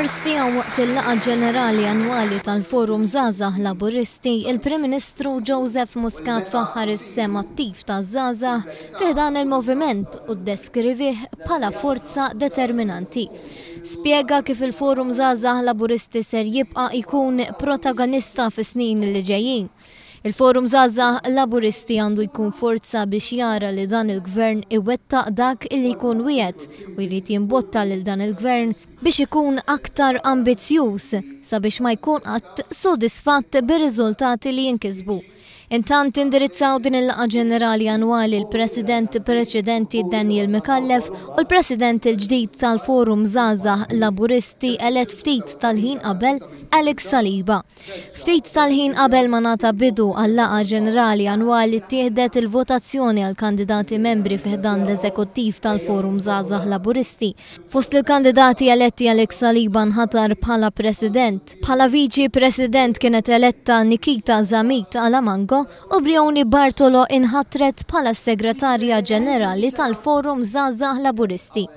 Fid-diskors tiegħu waqt il-laqgħa ġenerali annwali tal-Forum Żgħażagħ Laburisti, il-Prim Ministru Joseph Muscat faħħar is-sehem attiv taż-żgħażagħ fi ħdan il-moviment u ddeskrivih bħala forza determinanti. Spjega kif il-Forum Żgħażagħ Laburisti ser jibqa' jkun protagonista fis-snin li ġejjin. Il-Forum Żgħażagħ Laburisti għandu jkun forza biex jara li dan il-Gvern iwettaq dak li jkun wiegħed u jrid jimbotta lil dan il-Gvern biex ikun aktar ambizzjuż sabiex ma jkun qatt sodisfatt bir-riżultati li jinkisbu. Intant indirizzaw din il-laqgħa ġenerali annwali l-President preċedenti Daniel Micallef u l-President il-ġdid tal-Forum Żgħażagħ Laburisti elett ftit tal-ħin qabel, Alex Saliba. Ftit tal-ħin qabel ma ngħata bidu għal-laqgħa ġenerali annwali ttieħdet il-votazzjoni għall-kandidati membri fi ħdan l-eżekuttiv tal-Forum Żgħażagħ Laburisti. Fost il-kandidati eletti Alex Saliba nħatar bħala President. Bħala Viċi President kienet eletta Nikita Zammit Alamango u Brioni Bartolo inħatret bħala s-Segretarja Ġenerali tal-Forum Żgħażagħ Laburisti.